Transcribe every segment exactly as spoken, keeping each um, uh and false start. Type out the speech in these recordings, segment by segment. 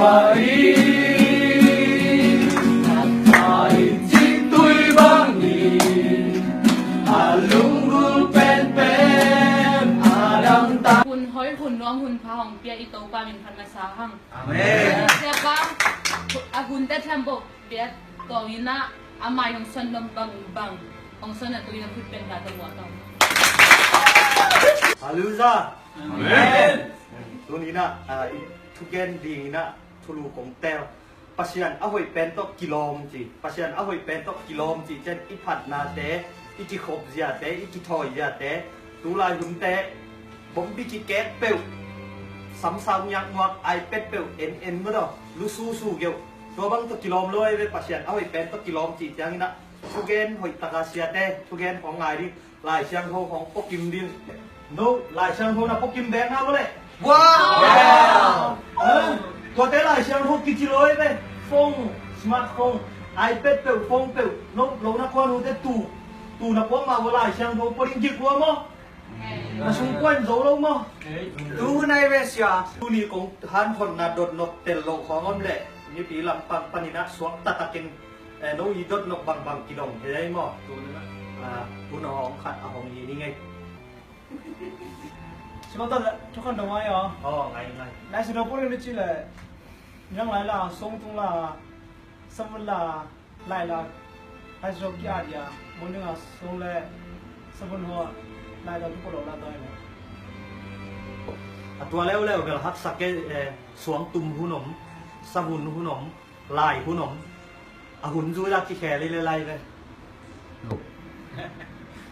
Pai, pai, cih tui bang hi, a lunggulh penpen a dang ta. Hun hoih, hun nuam, hun pha hong pia i Topa min phat masa hang. Amen. Siapa, a hun te thiam bo pia tawh in ah, a mai hong son nuam bangbang, hong son a tui na khut pen ka tawh muak tawh. Halleluiah. Amen. Tuni in ah, ah, i thugen ding in ah, thulu kong tel. Pasian a hoih pen tawh kilawm ci. Pasian a hoih pen tawh kilawm ci ciang i phatnate, i kikhop ziate, i kithawi ziate, tulai hunte, bombi kikek peuh, samsau ngiaknguak, iPad peuh en en maw daw, lususu geuh. Tua bang tawh kilawm lo ei ve, Pasian a hoih pen tawh kilawm ci ciangin ah, thugen hoih taka siate, thugen hong ngai ding, Lai Siangtho hong puakim ding. No, Lai Siangtho na puakim bek na maw leh. Wow! Eh, tuate Lai Siangtho kici lo ei ve. Phone, smartphone, iPad peuh, phone peuh. No, lo na kuan ute tu, tu na puak mah ua Lai Siangtho pua ding kik ua maw. Na sung kuan zo lo maw. Tu nai ve sia. Tuni kong hanhonna dotnop tel lo khawng om leh, mipi lampang panin ah suak taktakin, eh, no i dotnop bangbang kidong hi ei maw. Tu nai na, ah, hun hong khat a hong hi ni ngei. Sima ta le, thukan dong ai aw. Aw, ngai, ngai. Lai Siangtho pua ding na ci leh, niang lai la, song tung la, savun la, lai la, lai sawk ki a dia, mun ding a song le savun haw, lai la tu ko lo la doi le. A tua leuleu bel haksa kei, eh, suang tum hun om, savun hun om, lai hun om, a hun zui la kikhel i le lai ve.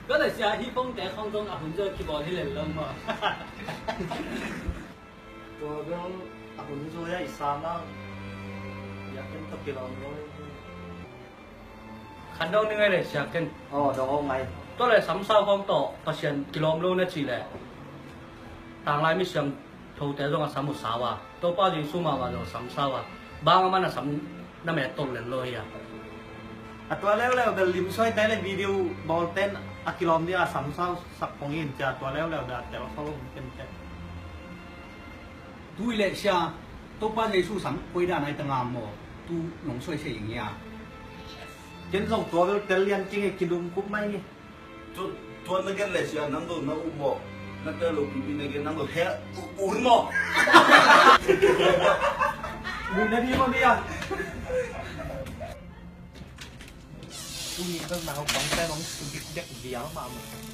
Tua le sia hi pong te khong dong a hun zui kibawl hi le lo maw. Tua bel a hun zui a i sa nang. Ya ken tawh kilawm lo. Khan dong ni ngai le sia ken. Aw, dong aw ngai. Tua le samsau khong tawh Pasian kilawm lo na ci le, tanglai mi siangthote zong a sam uh sau a, Topa Jesu mah mah zong a sam sau a, bang a man a sam na met tawh lel lo hi a. A tua leuleu bel limsuai te le video bawlten a kilawm ding a samsau sak pong in cia, tua leuleu bel a tel kho lo ken pen. Tui le sia, Topa Jesu sam koi dan ai ta ngam maw? Tu nong suai se ing ia. Ken zong tua bel tel lian keng e, kilum kup mai ni. Tu, tua na gen le sia, nang do na uh maw? Na tel lo pipi na gen nang do he, uh, uh maw? Uh na di maw bia. Tuni bel na hau pang tel nong su dik dek bia maw maw?